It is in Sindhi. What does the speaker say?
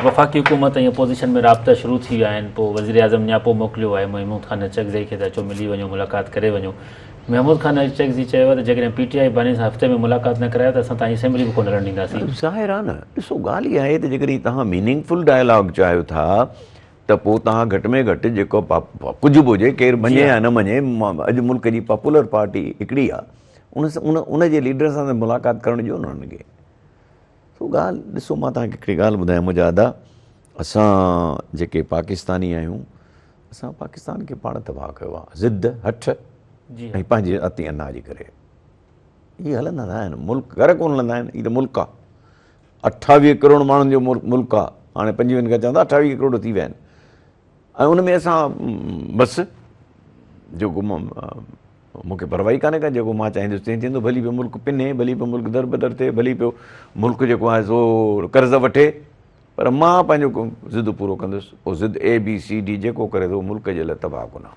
وفاقي حڪومت ۽ اپوزيشن ۾ رابطا شروع ٿي ويا آهن، پوء وزيراعظم نياپو موڪليو آهي محمود خان اچڪزئي کي ته اچو ملي وڃو ملاقات ڪري وڃو. محمود خان اچڪزئي چيو آهي ته جيڪڏهن پي ٽي آء باني سان هفتي ۾ ملاقات نه ڪرايو ته اسان توهان جي اسيمبلي به ڪونه هلڻ ڏينداسين. ظاهر آهي نه ڏسو ڳالهه اها آهي ته جيڪڏهن توهان ميننگ فل ڊائلاگ چاهيو ٿا ته پوء توهان گهٽ ۾ گهٽ جيڪو ڪجهه به هجي ڪير مڃي يا نه مڃي اڄ ملڪ جي پاپولر پارٽي هڪڙي آهي ان ان جي ليڊر سان ته ملاقات ڪرڻ ڏيو نه انهن کي. سو ڳالهه ڏسو مان توهان کي هڪڙي ڳالهه ٻڌايان منهنجا ادا اسان جيڪي پاڪستاني آهيون اسان پاڪستان کي پاڻ تباهه ڪيو آهي ضد هٺ ۽ پنهنجي ذاتي انا جي ڪري هي هلندا نه آهن ملڪ گهر ڪونه هلندا آهن هي ته ملڪ آهي اٺاويهه ڪروڙ ماڻهن جو ملڪ آهي هاڻي پنجويهن کان چوندا اٺاويهه ڪروڙ ٿي ويا آهن ۽ ان ۾ اسان بس جيڪو مون کي پرواهه ئي ڪانهي ڪا جيڪو مان چاهيندس تيئن ٿيندو ڀلي پيو ملڪ پني ڀلي پيو ملڪ در بدر ٿئي ڀلي پيو ملڪ جيڪو آهي سو قرض وٺي پر مان پنهنجو ضد پورو ڪندس پوء ضد اي بي سي ڊي جيڪو ڪري ٿو ملڪ جي لاء تباهه ڪن آهي.